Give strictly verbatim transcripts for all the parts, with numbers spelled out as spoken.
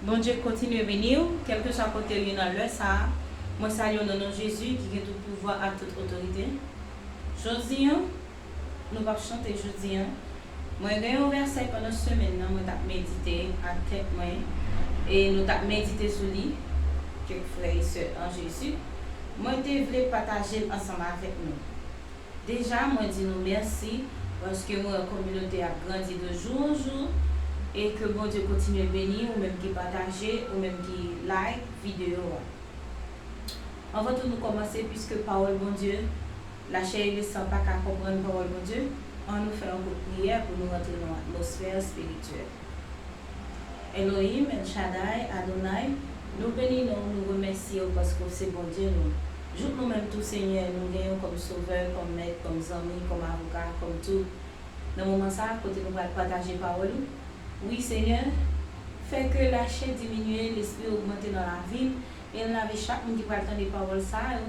Bondye kontinye beni w, kèlkeswa kote w ye nan lè sa a. Mwen salye w nan non Jezi ki gen tout pouvwa ak tout otorite. Jodi a, nou p ap chante jodi a. Mwen gen yon vèsè pandan semèn nan, mwen t ap medite ak tèt mwen, e nou t ap medite sou li, kèk frè e sè an Jezi. Mwen te vle pataje l ansanm avèk nou. Deja, mwen di nou mèsi, paske mwen wè kominote ap grandi de jou an jou, e ke Bondye kontinye beni ou menm ki pataje, ou menm ki like videyo a. Anvan tout nou kòmanse, piske pawòl Bondye, lachè e lesan pa ka konprann pawòl Bondye, an nou fè yon kout priyè pou nou rantre nan yon atmosfè espirityèl. Elohim, El Shaddai, Adonai, nou beni non w, nou remèsye w paske w se Bondye nou. Jouk nou menm tou, Senyè, nou gen w kòm Sovè, kòm Mèt, kòm zanmi, kòm avoka, kòm tout. Nan moman sa a, kote nou pral pataje pawòl ou, wi, Senyè, fè ke lachè diminye, lespri ogmante nan lavi m, e lave chak moun ki pral tande pawòl sa yo,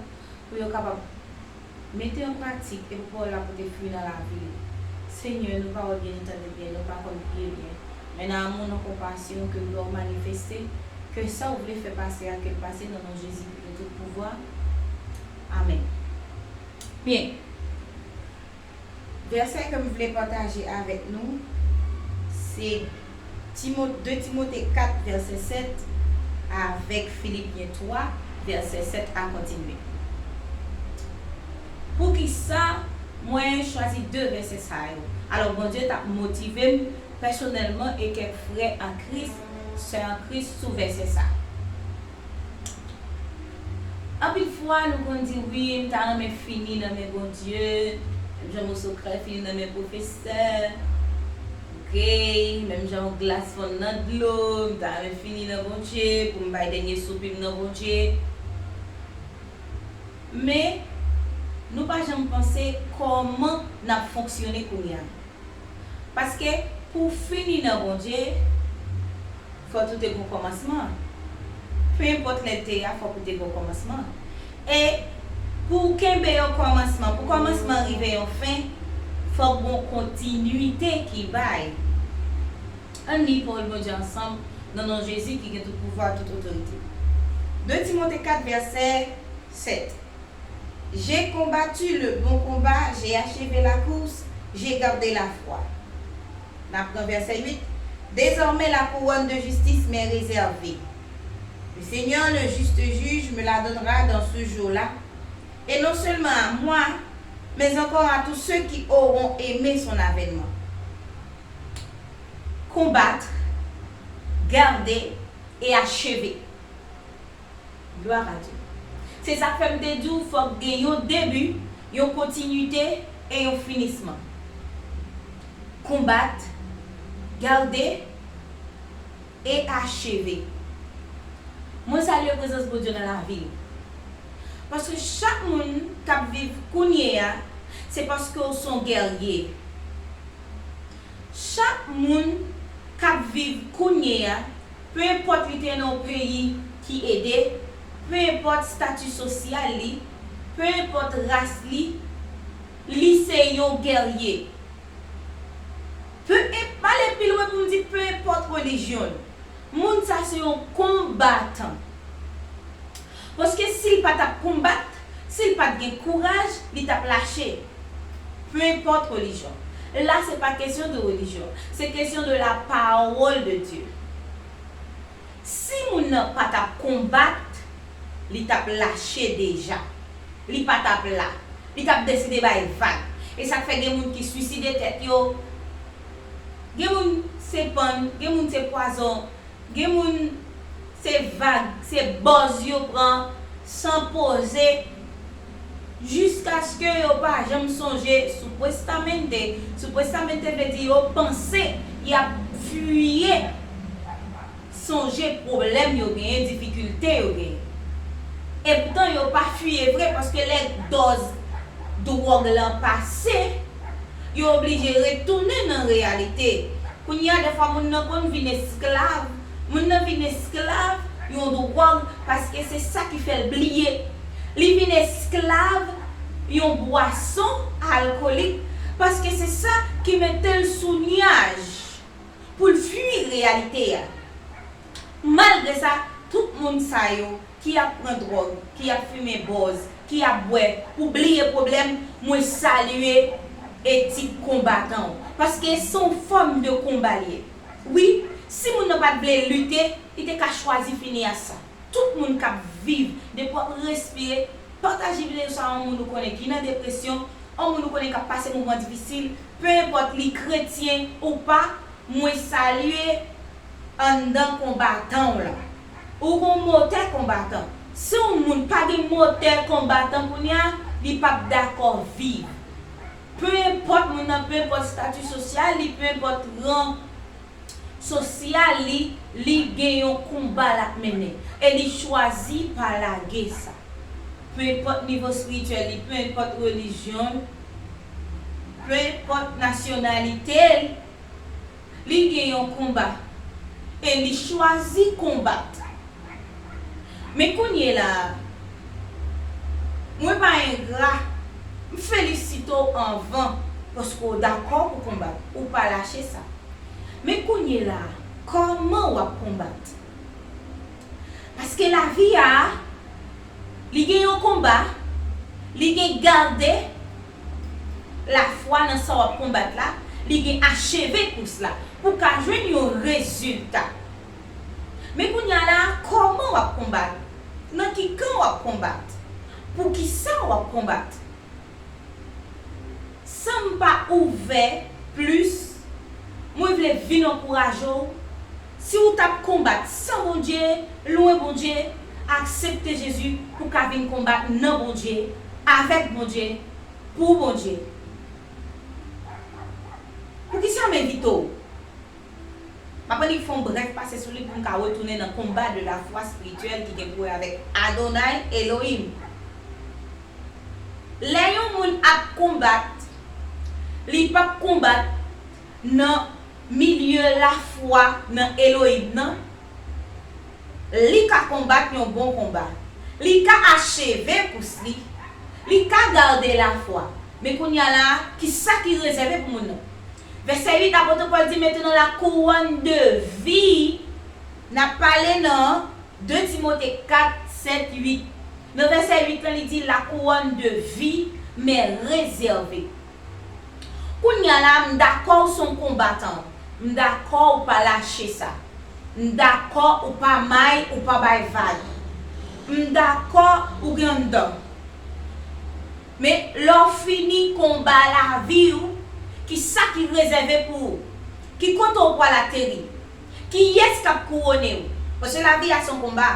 pou yo kapab mete an pratik e pou pawòl la pote fwi nan lavi yo. Senyè, nou pa wè byen, nou tande byen, nou pa konn priye byen. Men nan amou, nan konpasyon, ke glwa w manifeste, ke sa w vle fè pase a, ke l pase nan non Jezi ki gen tout pouvwa. Amèn. Byen. Vèsè ke m vle pataje avèk nou, se Timo-, de Timote kat, vèsè sèt, avèk Filipyen twa, vèsè sèt a kontinye. Poukisa mwen chwazi de vèsè sa yo? Alò, Bondye t ap motive m pèsonèlman e kèk frè an Kris, sè an Kris sou vèsè sa. Anpil fwa, nou konn di, "Wi, m ta renmen fini nan men Bondye, menm jan moso krèy fini nan men pwofesè, ok, menm jan yon glas fonn nan dlo, m ta renmen fini nan Bondye, pou m bay dènye soupi m nan Bondye." Men, nou pa janm panse kòman n ap fonksyone kounye a. Paske pou w fini nan Bondye, fòk ou te gen yon kòmansman. Penenpòt lè l te ye a, fòk ou te gen yon kòmansman. E pou w kenbe yon kòmansman, pou kòmansman rive yon fen, fòk gen yon kontinite ki bay. Ann li pawòl Bondye ansanm, nan non Jezi ki gen tout pouvwa, tout otorite. De Timote kat, vèsè sèt. J'ai combattu le bon combat, j'ai achevé la course, j'ai gardé la foi. N ap pran vèsè uit. Désormais, la couronne de justice m'est réservée. Le Seigneur, le juste juge, me la donnera dans ce jour-là, et non seulement à moi, mais encore à tous ceux qui auront aimé son avènement. Combattre, garder et achever. Glwa a Dye. Se sa k fè m te di w fòk gen yon debi, yon kontinite e yon finisman. Konbat, gade e acheve. Mwen salye prezans Bondye nan lavi w. Paske chak moun k ap viv kounye a, se paske w se yon gèrye. Chak moun k ap viv kounye a, pe enpòt li te nan yon peyi ki ede, pe enpòt stati sosyal li, pe enpòt ras li, li se yon gèrye. Pe enp-, m ale pi lwen pou m di pe enpòt relijyon l. Moun sa se yon konbatan. Paske si l pa t ap konbat, si l pa t gen kouraj, li t ap lache. Peu importe religion. La, se pa kesyon de relijyon. Se kesyon de la parole de Dieu. Si moun nan pa t ap konbat, li t ap lache deja. Li pa t ap la. Li t ap deside bay vag. E sa k fè gen moun ki swiside tèt yo. Gen moun se pann, gen moun se pwazon, gen moun se vag, se bòz yo pran san poze, jiskaske yo pa janm sonje supuestamente. Supuestamente vle di yo panse y ap fiye sonje pwoblèm yo genyen, difikilte yo genyen. Epoutan, yo pa fiye vre, paske lè dòz dwòg lan pase, yo oblije retounen nan reyalite. Kounye a, dèfwa, moun nan konn vin esklav. Moun nan vin esklav yon dwòg, paske se sa ki fè l bliye. Li vin esklav yon bwason alkolik, paske se sa ki mete l sou nyaj pou l fui reyalite a. Malgre sa, tout moun sa yo ki ap pran dwòg, ki ap fimen bòz, ki ap bwè, pou bliye pwoblèm, mwen salye etik konbatan w. Paske se yon fòm de konba l ye. Wi, si moun nan pa t vle lite, li te ka chwazi fini ak sa. Tout moun k ap viv, depi w ap respire, pataje videyo sa a yon moun ou konnen ki nan depresyon, yon moun ou konnen k ap pase moman difisil, pe enpòt li kretyen ou pa, mwen salye anndan konbatan w lan. Ou gon motè konbatan. Si yon moun pa gen motè konbatan kounye a, li p ap dakò viv. Pe enpòt moun nan, pe enpòt estati sosyal li, pe enpòt ran sosyal li, li gen yon konba l ap mennen. E li chwazi pa lage sa. Pe enpòt nivo espirityèl li, pe enpòt relijyon l, pe enpòt nasyonalite l, li gen yon konba. E li chwazi konbat. Men kounye la a, mwen pa engra, m felisite w anvan paske w dakò pou konbat, ou pa lache sa. Men kounye la a, kòman w ap konbat? Paske lavi a, li gen yon konba, li gen gade lafwa nan sa w ap konbat la, li gen acheve kous la, pou w ka jwenn yon rezilta. Men kounye a la, kòman w ap konbat? Nan ki kan w ap konbat? Poukisa w ap konbat? San m pa ouvè plis, mwen vle vin ankouraje w. Si w t ap konbat san Bondye, lwen Bondye, aksepte Jezi pou w ka vin konbat nan Bondye, avèk Bondye, pou Bondye. Poukisa m envite w? M ap annik fè yon brèf pase sou li pou m ka retounen nan konba de lafwa espirityèl ki gen pou wè avèk Adonai Elohim. Lè yon moun ap konbat, li p ap konbat nan milye lafwa nan Elohim nan. Li ka konbat yon bon konba. Li ka acheve kous li. Li ka gade lafwa. Men kounye a la, ki sa ki rezève pou moun nan? Vèsè uit, apot Pòl di, Maintenant la couronne de vie, n ap pale nan de Timote kat, sèt, uit. Nan vèsè uit lan, li di, La couronne de vie m'est réservée. Kounye a la, m dakò w se yon konbatan. M dakò w pa lache sa. M dakò ou pa may, ou pa bay vag. M dakò ou gen anndan. Men lè w fini konba lavi w, ki sa ki rezève pou ou? Ki kote w pral ateri? Kiyès k ap kouwone w? Paske lavi a se yon konba.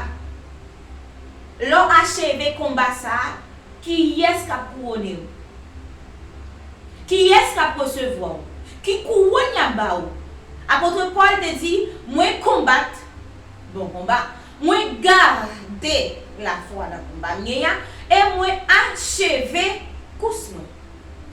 Lè w acheve konba sa a, kiyès k ap kouwone w? Kiyès k ap resevwa w? Ki kouwòn y ap ba w? Apot Pòl te di, Mwen konbat bon konba. Mwen gade lafwa nan konba m genyen an, e mwen acheve kous mwen.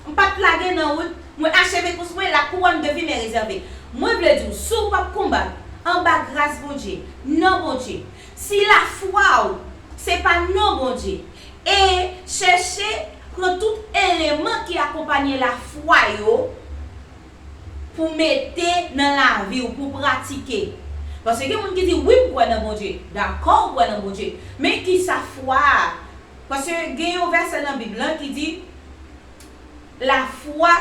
M pa t lage nan wout, mwen acheve kous mwen, la couronne de vie m'est réservée. Mwen vle di w, si w p ap konbat anba gras Bondye, nan Bondye, si lafwa w se pa nan Bondye, e chèche pran tout eleman ki akonpanye lafwa yo pou mete nan lavi w, pou pratike. Paske gen moun ki di, Wi, m kwè nan Bondye. Dakò, w kwè nan Bondye. Men ki sa fwa a? Paske gen yon vèsè nan Bib lan ki di, Lafwa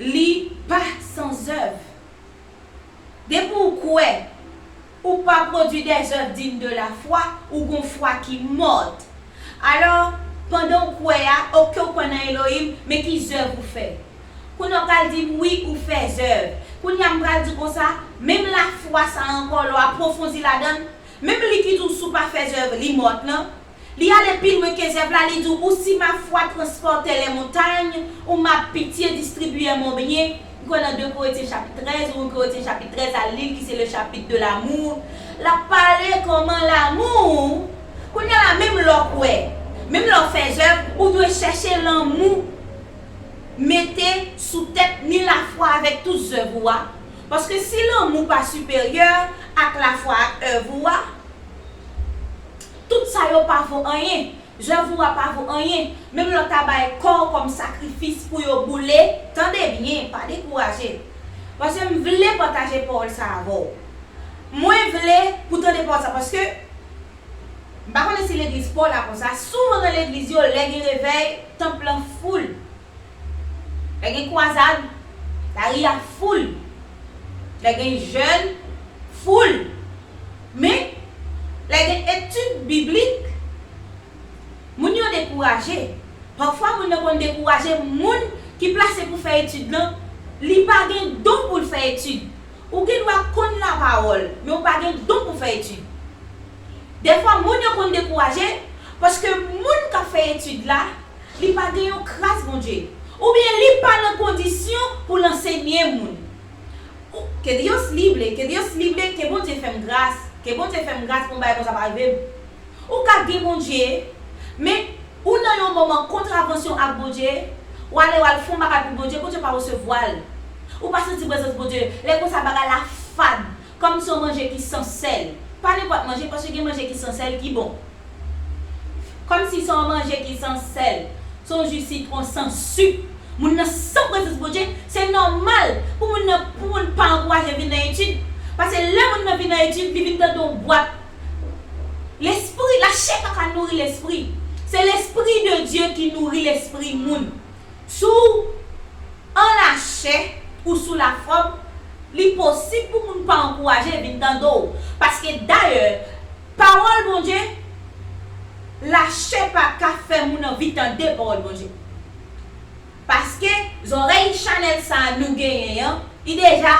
li pa san zèv. Depi w kwè, ou pa pwodui des œuvres dignes de la foi, ou gon fwa ki mòt. Alò, pandan w kwè a, oke, w kwè nan Elohim, men ki zèv ou fè? Kounye a w pral di m, wi, ou fè zèv. Kounye a m pral di konsa, menm lafwa sa a ankò, lè w apwofondi ladan l, menm li ki di w si w pa fè zèv, li mòt lan, li ale pi lwen ke zèv la, li di w, ou si ma foi transportait les montagnes, ou ma pitié distribuait mon bien. M kwè nan de Korentyen chapit trèz, ou Korentyen chapit trèz, al li l, ki se le chapitre de l'amour. L ap pale kòman lanmou, kounye a la, menm lè w kwè, menm lè w fè zèv, ou dwe chèche lanmou mete sou tèt ni lafwa avèk tout zèv ou a. Paske si lanmou pa siperyè ak lafwa ak èv ou a, tout sa yo pa vo anyen. Zèv ou a pa vo anyen. Menm lè w ta bay kò w kòm sakrifis pou yo boule, tande byen, pa dekouraje. Paske m vle pataje pawòl sa avè w. Mwen vle pou tande pawòl sa, paske m pa konnen si legliz pa w la konsa. Souvan nan legliz yo, lè gen revèy, tanp lan foul. Lè gen kwazad, lari a foul. Lè gen jèn, foul. Men, lè gen etid biblik, moun yo dekouraje. Pafwa, moun nan konn dekouraje. Moun ki plase pou fè etid lan, li pa gen don pou l fè etid. Ou gen dwa konn lapawòl, men ou pa gen don pou fè etid. Dèfwa, moun yo konn dekouraje paske moun k ap fè etid la, li pa gen yon kras Bondye. Oubyen li pa nan kondisyon pou l ansenye moun. Ou- Que Dios libre, que Dios libre, ke Bondye fè m gras, ke Bondye fè m gras pou yon bagay konsa pa rive m. Ou ka gen Bondye, men ou nan yon moman kontravansyon ak Bondye, w ale w al fè yon bagay pou Bondye, Bondye pa resevwa l. Ou pa santi prezans Bondye. Lè konsa bagay la fad, kòmsi yon manje ki san sèl. Pa nenpòt manje, paske gen manje ki san sèl ki bon. Kòmsi se yon manje ki san sèl, se yon ji sitwon san sik. Moun nan san prezans Bondye, se nòmal pou moun nan, pou moun pa ankouraje vin nan etid. Paske lè moun nan vin nan etid, li vin tande yon bwat. Lespri, lachè pa ka nouri lespri. Se Lespri de Dye ki nouri lespri moun. Si w an lachè ou sou lafòm, li posib pou moun pa ankouraje vin tande w. Paske dayè, pawòl Bondye, lachè pa ka fè moun anvi tande pawòl Bondye. Paske zòrèy chanèl sa a nou genyen an, li deja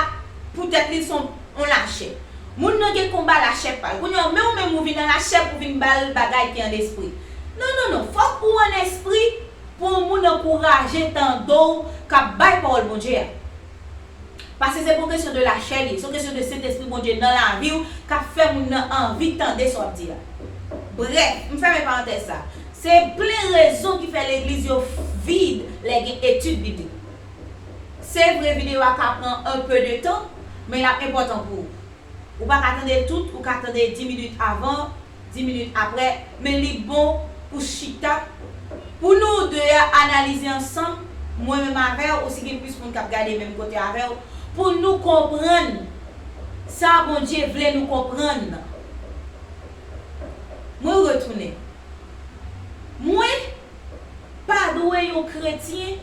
poutèt li se yon lachè. Moun nan gen konba lachè pa l. Kounye a, men ou menm ou vin an lachè pou vin ba l bagay ki an lespri. Non, non, non. Fòk ou an lespri pou yon moun ankouraje tande w k ap bay pawòl Bondye a. Paske se pa yon kesyon de lachè li ye, se yon kesyon de Sentespri Bondye nan lavi w k ap fè moun nan anvi tande sa w ap di a. Brèf, m fèmen parantèz sa. Se plen rezon ki fè legliz yo vid lè gen etid biblik. Se vre, videyo a ka pran un peu de temps, men l ap enpòtan pou ou. Ou pa ka tande tout, ou ka tande dis minit avan, dis minit aprè, men li bon pou chita, pou nou de a analize ansanm, mwen menm avè w, ou si gen plis moun k ap gade menm kote avè w, pou nou konprann sa Bondye vle nou konprann nan. Mwen retounen. Mwen pa dwe yon kretyen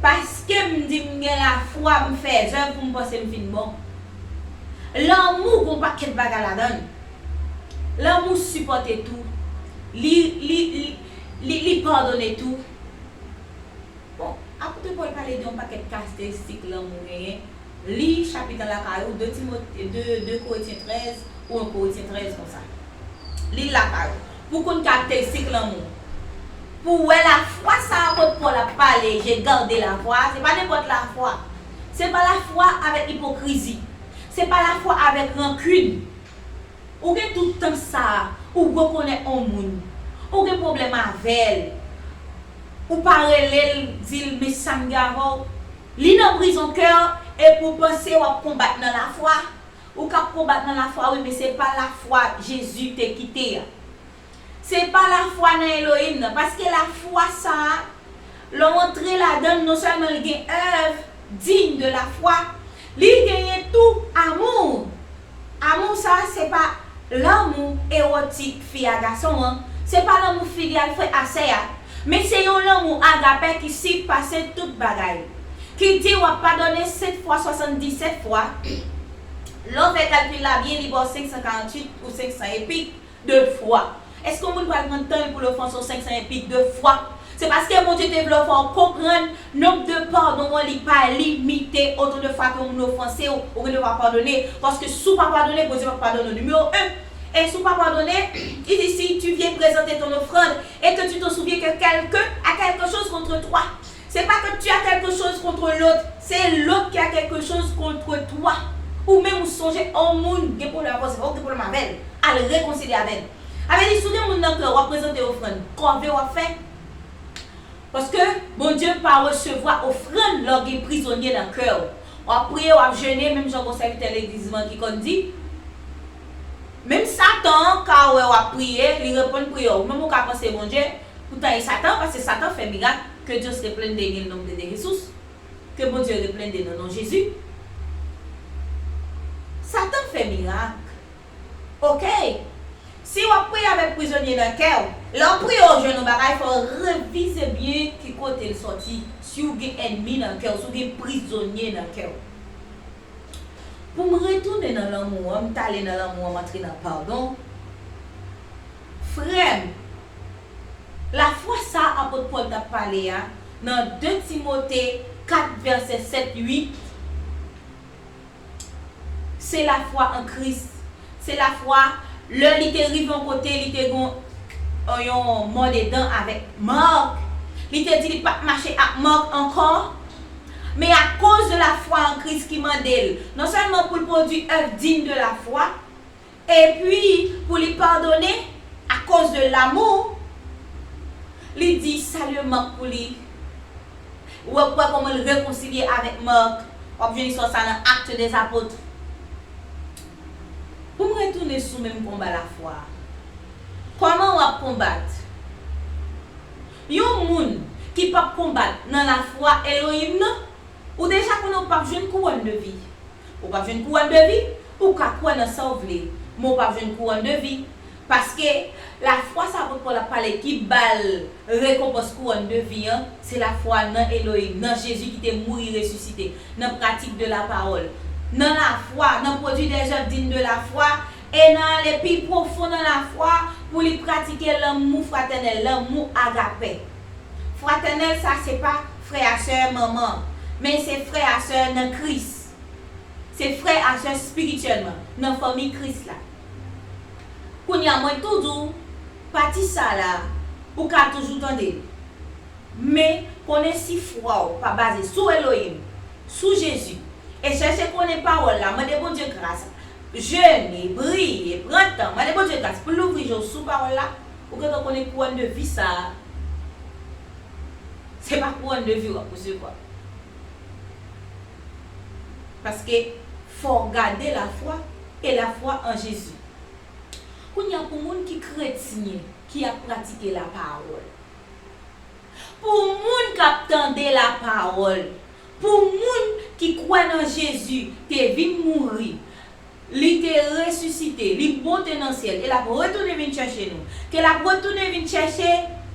paske m di m gen lafwa, m fè zèv pou m panse m fin bon. Lanmou gon pakèt bagay ladan l. Lanmou sipòte tou. Li, li, li, li, li padone tou. Bon, apot Pòl pale de yon pakèt karakteristik lanmou genyen. Li chapit lan lakay ou, de Timote, de, de Korentyen trèz ou en Korentyen trèz konsa. Li l lakay ou. Pou konn karakteristik lanmou. Pou w wè lafwa sa apot Pòl ap pale, je garde la foi, se pa nenpòt lafwa. Se pa lafwa avèk ipokrizi. Se pa lafwa avèk rankin. Ou gen tout tan sa a, ou rekonèt yon moun, ou gen pwoblèm avè l, ou pa rele l, di l, men sa m gen avè w. Li nan prizon kè w, epi w panse w ap konbat nan lafwa. Ou k ap konbat nan lafwa, wi, men se pa lafwa Jezi te kite a. Se pa lafwa nan Elohim nan, paske lafwa sa a, lè w antre ladan l, non sèlman l gen œuvre digne de la foi, li genyen tou amour. Amour sa a, se pa lanmou ewotik fi a gason an, se pa lanmou filyal frè a sè a, men se yon lanmou agape ki sipase tout bagay, ki di w ap padone sèt fwa, swasanndisèt fwa, lè w fè kalkil la byen, li ba w senk san karanntuit ou senk san epi de fwa. Èske yon moun pral pran tan l pou l ofanse w senk san epi de fwa? Se paske Bondye te vle w fè w konprann nonb de padon an li pa limite. Otan de fwa ke yon moun ofanse w, ou gen dwa padone. Paske si w pa padone, Bondye p ap padone w. Nimewo en. E si w pa padone, il dit, si tu viens présenter ton offrande et que tu te souviens que quelqu'un a quelque chose contre toi, c'est pas que tu as quelque chose contre l'autre, c'est l'autre qui a quelque chose contre toi. Ou menm ou sonje yon moun gen pwoblèm avè w, se pa ou ki gen pwoblèm avè l. Al rekonsilye avè l. Sa vle di, si w gen moun nan kè w, w ap prezante ofrann, kòve w ap fè. Paske Bondye pa resevwa ofrann lè w gen prizonye nan kè w. W ap priye, w ap jene, menm jan gon sèvitè legliz mwen ki konn di, menm Satan an ka wè w ap priye, li reponn priyè w. Ou menm ou ka panse Bondye, poutan e Satan, paske Satan fè mirak, que Dios reprende en el nombre de Jesús. Que Bondye reprende nan non Jezi. Satan fè mirak. Zak. Oke? Si w ap priye avèk prizonye nan kè w, lè w priye w jwenn yon bagay, fò w revize byen ki kote l sòti. Si w gen ènmi nan kè w, si w gen prizonye nan kè w. Pou m retounen nan lanmou an, m t ale nan lanmou an, m antre nan padon. Frè m, lafwa sa a apot Pòl t ap pale a, nan de Timote kat vèsè sèt, uit, se lafwa an Kris. Se lafwa, lè li te rive yon kote, li te gen yon mòdedan avèk Mak. Li te di li p ap mache ak Mak ankò. Men akoz de lafwa an Kris ki mande l, non sèlman pou l pwodui èv diy de lafwa, epi pou li padone akoz de lamou, li di salye Mak pou li. Ou wè, ou wè kòman l rekonsilye avèk Mak. W ap jwenn istwa sa nan Actes des Apôtres. Pou m retounen sou menm konba lafwa a. Kòman w ap konbat? Yon moun ki p ap konbat nan lafwa Elohim nan, ou deja konnen ou p ap jwenn kouwòn de vi. Ou p ap jwenn kouwòn de vi, ou ka kwè nan sa w vle, men ou p ap jwenn kouwòn de vi. Paske lafwa sa apot Pòl ap pale ki ba l rekonpans kouwòn de vi an, se lafwa nan Elohim, nan Jezi ki te mouri, resisite, nan pratik de la pawòl, nan lafwa, nan pwodui des œuvres dignes de la foi, e nan ale pi pwofon nan lafwa pou li pratike lanmou fratènèl, lanmou agapè. Fratènèl sa se pa frè a sè manman, men se frè a sè nan Kris. Se frè a sè espirityèlman nan fanmi Kris la. Kounye a, mwen tou di w, pati sa la, ou ka toujou tande l. Men, konnen si fwa w pa baze sou Elohim, sou Jezi, e chèche konnen pawòl la, mande Bondye gras, jene, priye, pran tan, mande Bondye gras pou l louvri je w sou pawòl la, ou gentan konnen kouwòn de vi sa a, se pa kouwòn de vi w ap resevwa. Paske fò w gade lafwa, e lafwa an Jezi. Kounye a, pou moun ki kretyen, ki ap pratike lapawòl, pou moun k ap tande lapawòl, pou moun ki kwè nan Jezi, te vin mouri, li te resisite, li monte nan syèl, e l ap retounen vin chèche nou. Ke l ap retounen vin chèche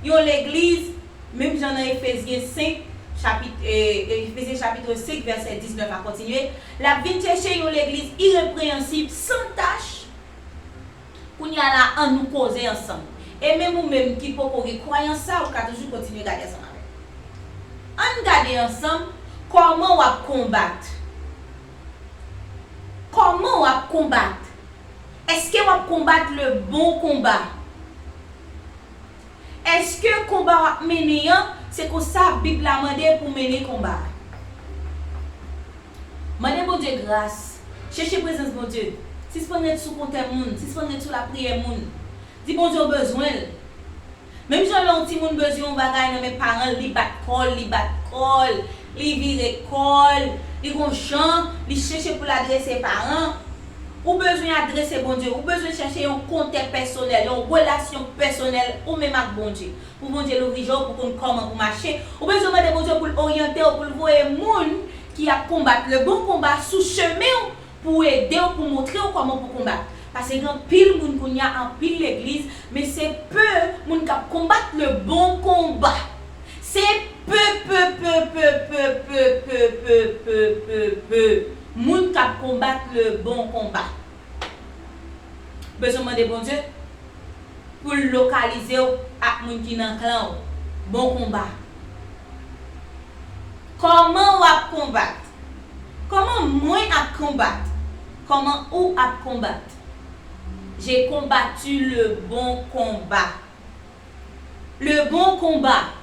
yon legliz, menm jan nan Efezyen senk, chapit, eh, Efezyen chapit senk, vèsè diznèf a kontinye, l ap vin chèche yon legliz irepreyansib, san tach. Kounye a la, ann nou koze ansanm. E menm ou menm ki poko gen kwayans sa, ou ka toujou kontinye gade ansanm avè m. Ann gade ansanm kòman w ap konbat. Kòman w ap konbat? Èske w ap konbat le bon konba? Èske konba w ap mennen an, se konsa Bib la mande pou mennen konba a? Mande Bondye gras. Chèche prezans Bondye. Sispann ret sou kòmantè moun. Sispann ret sou lapriyè moun. Di Bondye w bezwen l. Menm jan lè yon timoun bezwen yon bagay nan men paran l, li bat kò l, li bat kò l, li vire kò l, li gon jan, li chèche pou l adrese paran. Ou bezwen adrese Bondye. Ou bezwen chèche yon kòmantè pèsonèl, yon relasyon pèsonèl ou menm ak Bondye. Pou Bondye louvri je w, pou konn kòman pou mache. Ou bezwen mande Bondye pou l oryante w, pou l voye moun ki ap konbat le bon konba sou chemen w, pou ede w, pou montre w kòman pou konbat. Paske gen anpil moun kounye a, anpil legliz, men se pe moun k ap konbat le bon konba. Se pe, pe, pe, pe moun k ap konbat le bon konba. Bezwen mande Bondye pou l lokalize w ak moun ki nan klan w. Bon konba. Kòman w ap konbat? Kòman mwen ap konbat? Kòman ou ap konbat? J'ai combattu le bon combat. Le bon combat.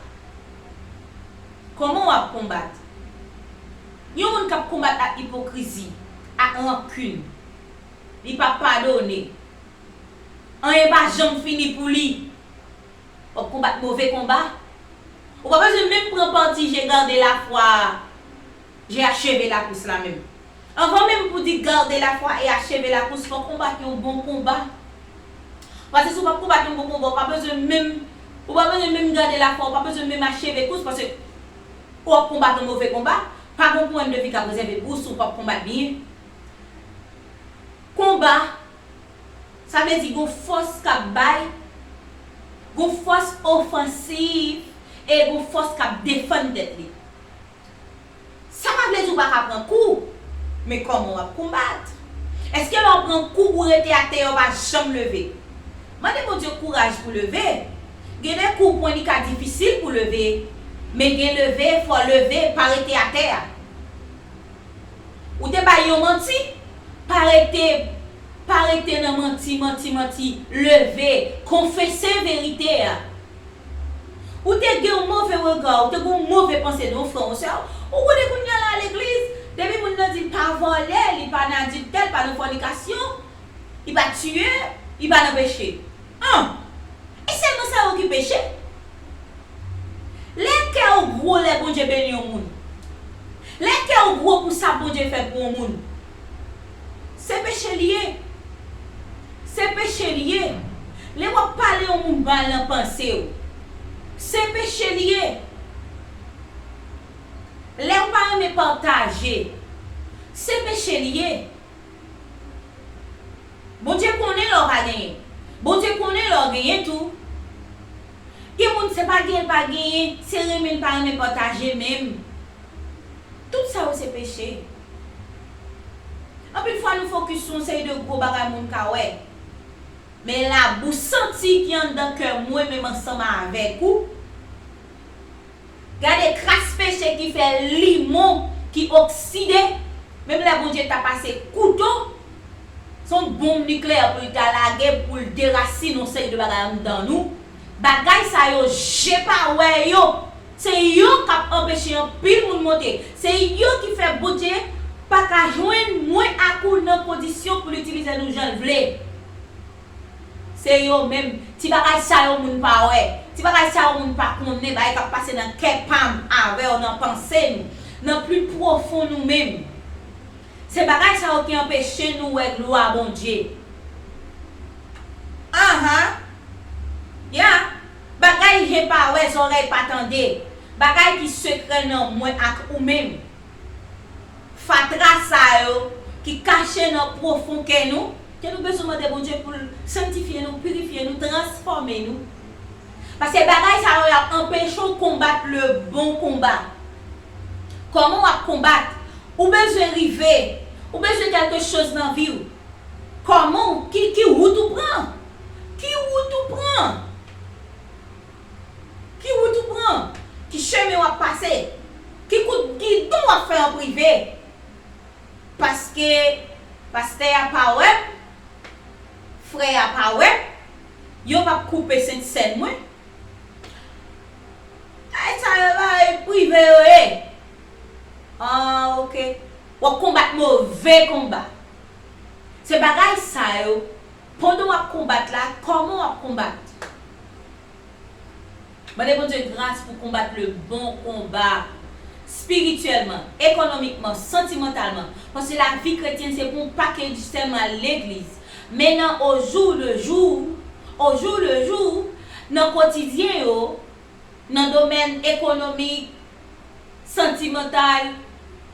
Kòman w ap konbat? Yon moun k ap konbat ak ipokrizi, ak rankin, li p ap padone. Anyen pa janm fini pou li. W ap konbat move konba. Ou pa bezwen menm pran pati j'ai gardé la foi, j'ai achevé la course la menm. Anvan menm pou di garder la foi et achever la course, fò w konbat yon bon konba. Paske si w p ap konbat yon bon konba, ou pa bezwen menm, ou pa bezwen menm garder la foi, ou pa bezwen menm acheve kous, paske w ap konbat yon move konba, pa gen kouwòn de vi k ap rezève pou ou si w p ap konbat byen. Konba, sa vle di gon fòs k ap bay, gon fòs ofansiv e gon fòs k ap defann tèt li. Sa pa vle di w pa ka pran kou, men kòman w ap konbat? Èske lè w pran kou, ou rete atè, ou pa janm leve? Mande Bondye kouraj pou leve. Gen de kou, pwen li ka difisil pou leve, men gen leve, fò leve, pa rete atè a. Ou te bay yon manti, pa rete, pa rete nan manti, manti, manti, leve, konfese verite a. Ou te gen yon move rega, ou te gen yon move panse de yon frè, yon sè, ou konnen kounye a la legliz, depi moun nan di l pa vòlè, li pa nan adiltè, li pa nan fònikasyon, li pa tiye, li pa nan peche. An! E sèlman sa yo ki peche? Lè kè w gwo lè Bondye beni yon moun. Lè kè w gwo pou sa Bondye fè pou yon moun. Se peche l ye. Se peche l ye. Lè w ap pale yon moun mal nan panse w. Se peche l ye. Lè w pa renmen pataje. Se peche l ye. Bondye konnen lè w pa genyen. Bondye konnen lè w genyen tou. Gen moun se pa gen l pa genyen, se renmen l pa renmen pataje menm. Tout sa yo se peche. Anpil fwa nou fokis sou yon seri de gwo bagay moun ka wè. Men labou santi ki anndan kè mwen menm ansanm avèk ou. Gade kras peche ki fè limon ki okside, menm lè Bondye ta pase kouto, se yon bonm nikleyè pou l ta lage pou l derasine yon seri de bagay anndan nou. Bagay sa yo, je pa wè yo. Se yo k ap anpeche anpil moun monte. Se yo ki fè Bondye pa ka jwenn mwen ak ou nan kondisyon pou l itilize nou jan l vle. Se yo menm, ti bagay sa yo moun pa wè, ti bagay sa yo moun pa konnen, bagay k ap pase nan kè pa m avè w, nan panse nou, nan pli pwofon nou menm. Se bagay sa yo ki anpeche nou wè glwa Bondye. Anhan. Ya. Bagay je pa wè, zòrèy pa tande. Bagay ki sekrè nan mwen ak ou menm. Fatra sa yo ki kache nan pwofon kè nou, ke nou bezwen mande Bondye pou l sanktifye nou, pirifye nou, transfòme nou. Paske bagay sa yo, y ap anpeche w konbat le bon konba. Kòman w ap konbat? Ou bezwen rive, ou bezwen kèlke choz nan vi w. Kòman w, ki, ki wout ou pran? Ki wout ou pran? Ki wout ou pran? Ki chemen w ap pase? Ki kout gidon w ap fè an prive? Paske pastè a pa wè m, frè a pa wè m, yo p ap koupe sentsèn mwen. Ay, sa yo bagay prive yo ye. Ah, ok. W ap konbat move konba. Se bagay sa yo. Pandan w ap konbat la, kòman w ap konbat? Mande Bondye gras pou konbat le bon konba, espirityèlman, ekonomikman, santimantalman. Paske lavi kretyèn se pa yon pakèt sèlman al legliz. Men nan au jour le jour, au jour le jour, nan kotidyen yo, nan domèn ekonomik, santimantal,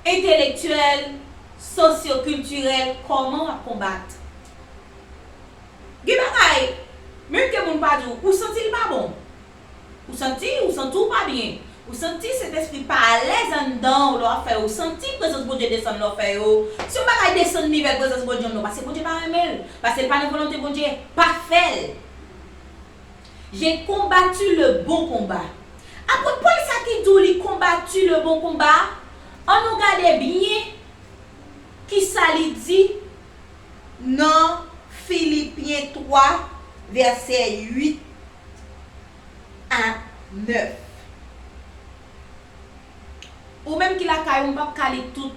entelektyèl, sosyokiltirèl, kòman w ap konbat? Gen bagay, menm ke moun pa di w, ou santi l pa bon. Ou santi, ou santi w pa byen. Ou santi Sentespri pa alèz anndan w lè w ap fè yo. Ou santi prezans Bondye desann lè w fè yo. Si yon bagay desann nivè prezans Bondye, non, paske Bondye pa renmen l. Paske l pa nan volonte Bondye, pa fè l. J'ai combattu le bon combat. Apot Pòl sa ki di w li konbati le bon konba, ann nou gade byen kisa li di nan Filipyen twa, vèsè uit a nèf. Ou menm ki lakay ou, m p ap ka li tout,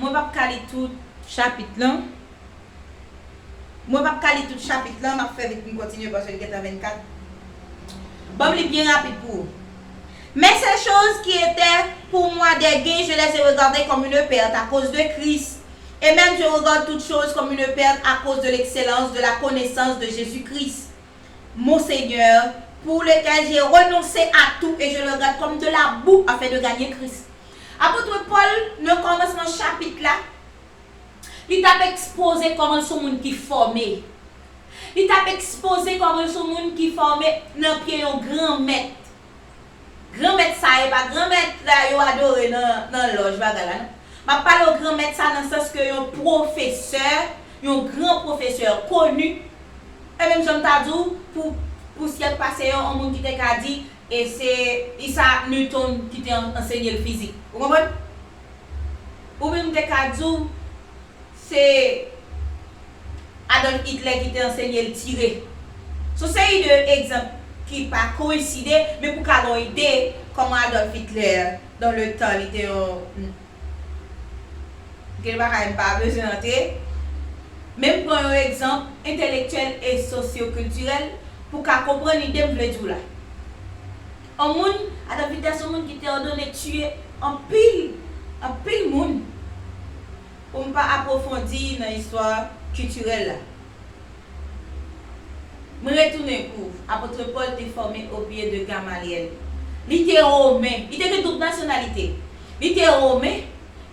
mwen p ap ka li tout chapit lan. Mwen p ap ka li tout chapit lan, m ap fè vit pou m kontinye paske l gentan vennkat. Ban m li byen rapid pou ou. Mais ces choses qui étaient pour moi des gains, je les ai regardées comme une perte à cause de Christ. Et même je regarde toutes choses comme une perte à cause de l'excellence de la connaissance de Jésus-Christ, mon Seigneur, pour lequel j'ai renoncé à tout et je le regarde comme de la boue afin de gagner Christ. Apot Pòl, nan kòmansman chapit la, Li t ap ekspoze kòman l se yon moun ki fòme. Li t ap ekspoze kòman l se yon moun ki fòme nan pye yon granmèt. Granmèt sa a, e pa granmèt la yo adore nan, nan lòj bagay la, non. M ap pale w granmèt sa nan sans ke yon pwofesè, yon gran pwofesè koni. E menm jan m ta di w, pou, pou syèk pase yo, yon moun ki te ka di, e se Isaac Newton ki te an-, ansenye l fizik. Ou konprann? Oubyen m te ka di w, se Adolf Hitler ki te ansenye l tire. Se yon seri de egzanp ki pa koyenside, men pou ka gen yon ide kòman Adolf Hitler, dans le temps, li te yon, gen bagay m pa bezwen antre. Men m pran yon egzanp entelektyèl e sosyokiltirèl pou ka konprann ide m vle di w la. Yon moun, Adolf Hitler se yon moun ki te òdone tiye anpil, anpil moun. Pou m pa apwofondi nan istwa kiltirèl la, mwen retounen pou Apot Pòl te fòme au pied de Gamaliel. Li te women, li te gen doub nasyonalite. Li te women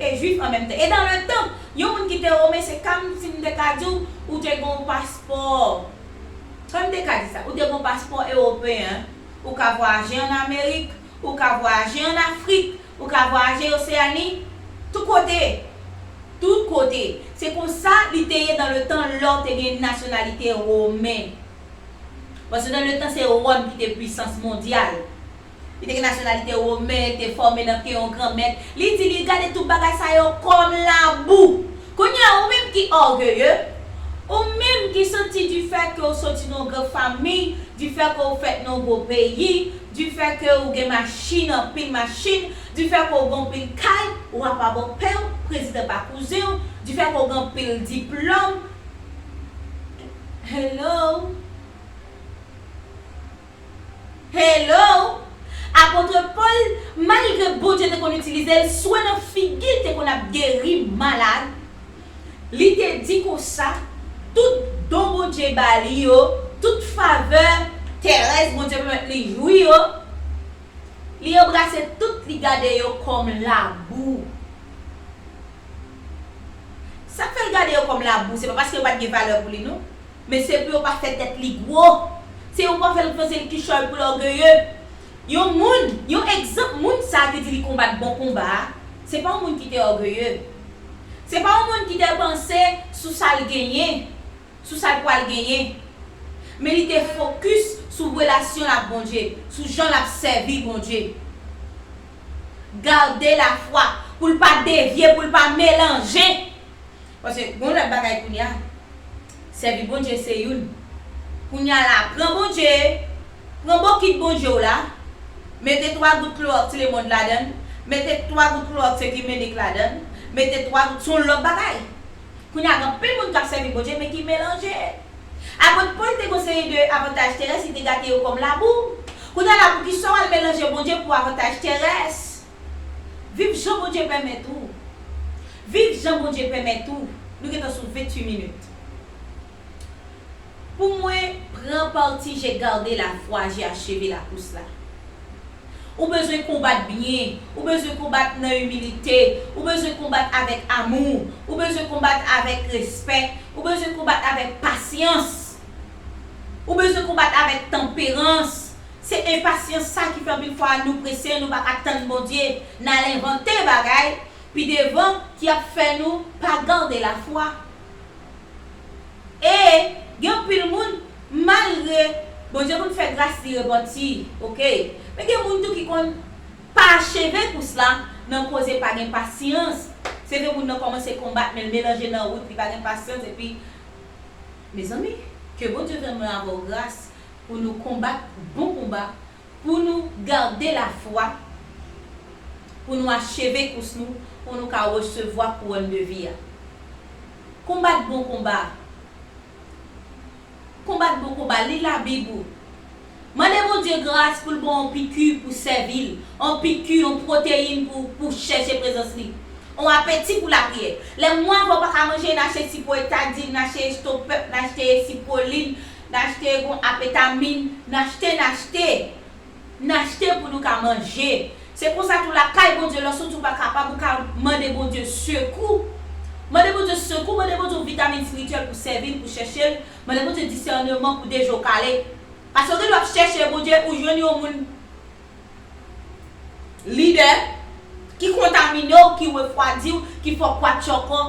e jwif an menm tan. E dans le temps, yon moun ki te women, se kòm si m te ka di w, ou te gen yon paspò. Kòm m te ka di sa, ou te gen yon paspò ewopeyen, ou ka vwayaje an Amerik, ou ka vwayaje an Afrik, ou ka vwayaje Oseyani, tout kote. Tout kote. Se konsa li te ye dans le temps lè w te gen nasyonalite women. Paske dans le temps se Wòm ki te pwisans mondyal. Li te gen nasyonalite women, li te fòme nan pye yon granmèt. Li di li gade tout bagay sa yo kòm labou. Kounye a, ou menm ki ògeye, ou menm ki santi difè ke w soti nan yon gran fanmi, difè ke w fèt nan yon gwo peyi, difè ke w gen machin, anpil machin, difè ke w gen anpil kay, wa pa bòpè w, prezidan pa kouzen w, difè ke w gen anpil diplòm. Hello? Hello! Apot Pòl, malgre Bondye te konn itilize l, swen nan figi l te konn ap geri malad, li te di konsa, tout don Bondye ba li yo, tout favè terès Bondye pèmèt li jwi yo, li anbrase tout, li gade yo kòm labou. Sa k fè l gade yo kòm labou, se pa paske yo pa t gen valè pou li, non. Men se pou yo pa fè tèt li gwo. Se yo pa fè l panse l kichòy pou l ògeye. Yon moun, yon egzanp moun sa a ki di li konbat bon konba a, se pa yon moun ki te ògeye. Se pa yon moun ki te panse sou sa l genyen, sou sa l pral genyen. Men li te fokis sou relasyon l ak Bondye, sou jan l ap sèvi Bondye. Gade lafwa, pou l pa devye, pou l pa melanje. Paske gen yon lòt bagay kounye a. Sèvi Bondye se youn. Kounye a la, pran Bondye, pran bokit Bondye w la, mete twa gout klowòks lemond ladan l, mete twa gout klowòks ekimenik ladan l, mete twa gout, se yon lòt bagay. Kounye a, gen anpil moun k ap sèvi Bondye, men ki melanje. Apot Pòl te gen yon seri de avantaj terès, li te gade yo kòm labou. Kounye a la, poukisa w al melanje Bondye pou avantaj terès? Viv jan Bondye pèmèt ou. Viv jan Bondye pèmèt ou. Nou gentan sou venntuit minit. Pou mwen, pran pati, j'ai gardé la foi, j'ai achevé la course la. Ou bezwen konbat byen, ou bezwen konbat nan imilite, ou bezwen konbat avèk amou, ou bezwen konbat avèk respè, ou bezwen konbat avèk pasyans, ou bezwen konbat avèk tanperans. Se enpasyans sa ki fè anpil fwa nou prese, nou pa ka tann Bondye, n al envante bagay pi devan ki ap fè nou pa gade lafwa. E gen anpil moun, malgre Bondye konn fè gras li repanti, oke, men gen moun tou ki konn pa acheve kous la nan koze pa gen pasyans. Se vre moun nan kòmanse konbat, men l melanje nan wout, li pa gen pasyans, epi, mezanmi, ke Bondye fè mwen avè w gras pou nou konbat bon konba, pou nou gade lafwa, pou nou acheve kous nou, pou nou ka resevwa kouwòn de vi a. Konbat bon konba. Konbat bon konba, li Labib ou. Mande Bondye gras pou l ba w yon piki pou sèvi l, yon piki, yon pwoteyin pou, pou chèche prezans li. Yon apeti pou lapriyè. Lè mwa avè w pa ka manje, n achte sipwo etadin, n achte estopèp, n achte siprolin, n achte yon apetamin, n achte, n achte. N achte pou nou ka manje. Se konsa tou lakay Bondye, lòske ou pa kapab, ou ka mande Bondye sekou. Mande Bondye sekou, mande Bondye yon vitamin espirityèl pou sèvi l, pou chèche l. Mande Bondye disèneman pou de je w kale. Paske ou gen dwa ap chèche Bondye, ou jwenn yon moun lidè ki kontamine w, ki refwadi w, ki fè w kwatchòkò,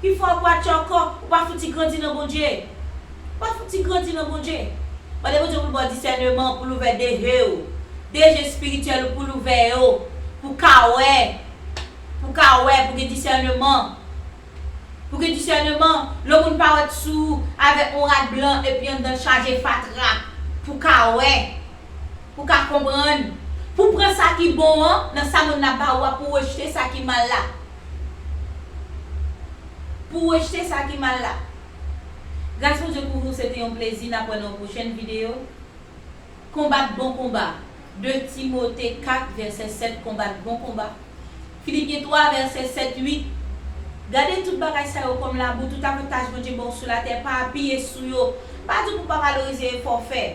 ki fè w kwatchòkò. Ou pa fouti grandi nan Bondye. Ou pa fouti grandi nan Bondye. Mande Bondye pou l ba w disèneman, pou l ouvè de je w, de je espirityèl ou, pou l ouvè yo, pou w ka wè, pou w ka wè, pou gen disèneman. Pou gen disèneman, lè yon moun parèt sou ou avèk yon rad blan epi anndan l chaje fatra, pou w ka wè, pou w ka konprann, pou w pran sa ki bon an nan sa moun nan ap ba ou a, pou w rejte sa ki mal la. Pou w rejte sa ki mal la. Gras Bondye kouvri w, se te yon plezi, n ap wè nan yon pwochèn videyo. Konbat bon konba. De Timote kat, vèsè sèt, konbat bon konba. Filipyen twa, vèsè sèt, uit. Gade tout bagay sa yo kòm labou, tout avantaj Bondye ba w sou latè, pa apiye sou yo. Pa di w pou w pa valorize efò w fè.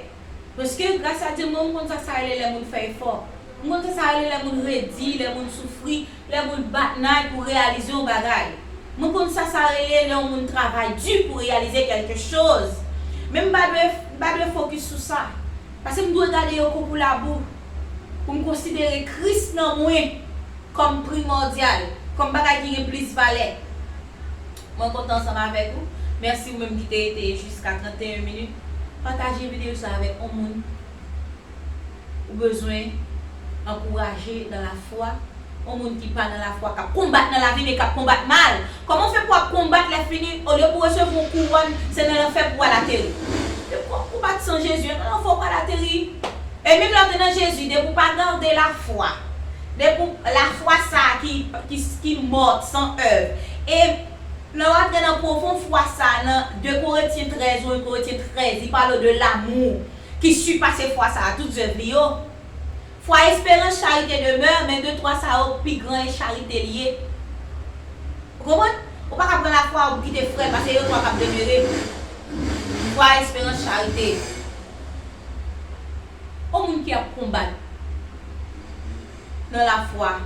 Paske, gras a Dye, mwen, m konn sa sa rele lè moun fè efò. M konn sa sa rele lè moun redi, lè moun soufri, lè moun bat nay pou reyalize yon bagay. Mwen konn sa sa rele lè yon moun travay di pou reyalize kèlke choz. Men m pa dwe, m pa dwe fokis sou sa. Paske m dwe gade yo kou pou labou. Pou m konsidere Kris nan mwen kòm primòdyal, kòm bagay ki gen plis valè. Mwen kontan ansanm avèk ou. Mèsi ou menm ki te rete jiska trannteyen minit. Pataje videyo sa avèk yon moun ou bezwen ankouraje nan lafwa. Yon moun ki pa nan lafwa, k ap konbat nan lavi, men k ap konbat mal. Kòman w fè pou w ap konbat lè fini, olye pou w resevwa yon kouwòn, se nan lanfè pou w al ateri? Depi w ap konbat san Jezi, nan lanfè w pral ateri. E menm lè w te nan Jezi, depi w pa gade lafwa, depi w, lafwa sa a ki, ki, ki mòt, san èv. E lè w antre nan pwofon fwa sa a, nan de Korentyen trèz, ou en Korentyen trèz, li pale w de lamou ki sipase fwa sa a, tout zèv li yo. Fwa, esperans, charite, demè, men de twa sa yo pi gran e charite li ye. Ou konprann? Ou pa ka pran lafwa ou kite frè l, paske yo twa k ap demere. Fwa, esperans, charite. Yon moun ki ap konbat nan lafwa,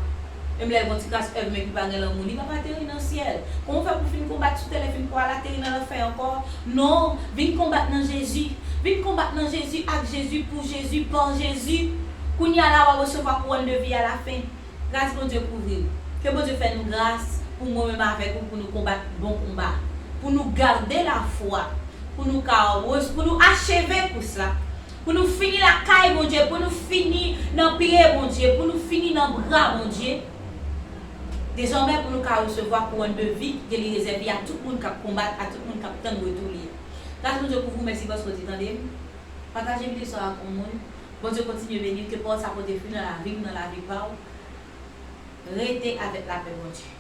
menm lè l gon ti kras èv men ki pa gen lanmou, li p ap ateri nan syèl. Kòman w fè pou fin konbat sou tè, lè fin pou al ateri nan lanfè ankò? Non, vin konbat nan Jezi. Vin konbat nan Jezi, ak Jezi, pou Jezi, pa Jezi. Kounye a la, w ap resevwa kouwòn de vi alafen. Gras Bondye kouvri w. Ke Bondye fè nou gras pou mwen menm avèk ou, pou nou konbat bon konba. Pou nou gade lafwa. Pou nou ka, pou nou acheve kous la. Pou nou fini lakay Bondye, pou nou fini nan pye Bondye, pou nou fini nan bra Bondye. Dezòmè, pou nou ka resevwa kouwòn de vi ke li rezève a tout moun k ap konbat, a tout moun k ap tann retou li a. Gras Bondye kouvri w, mèsi paske w te tande m. Pataje videyo sa a ak yon moun. Bondye kontinye beni w, ke pawòl sa pote fwi nan lavi m, nan lavi pa w. Rete avèk lapè Bondye.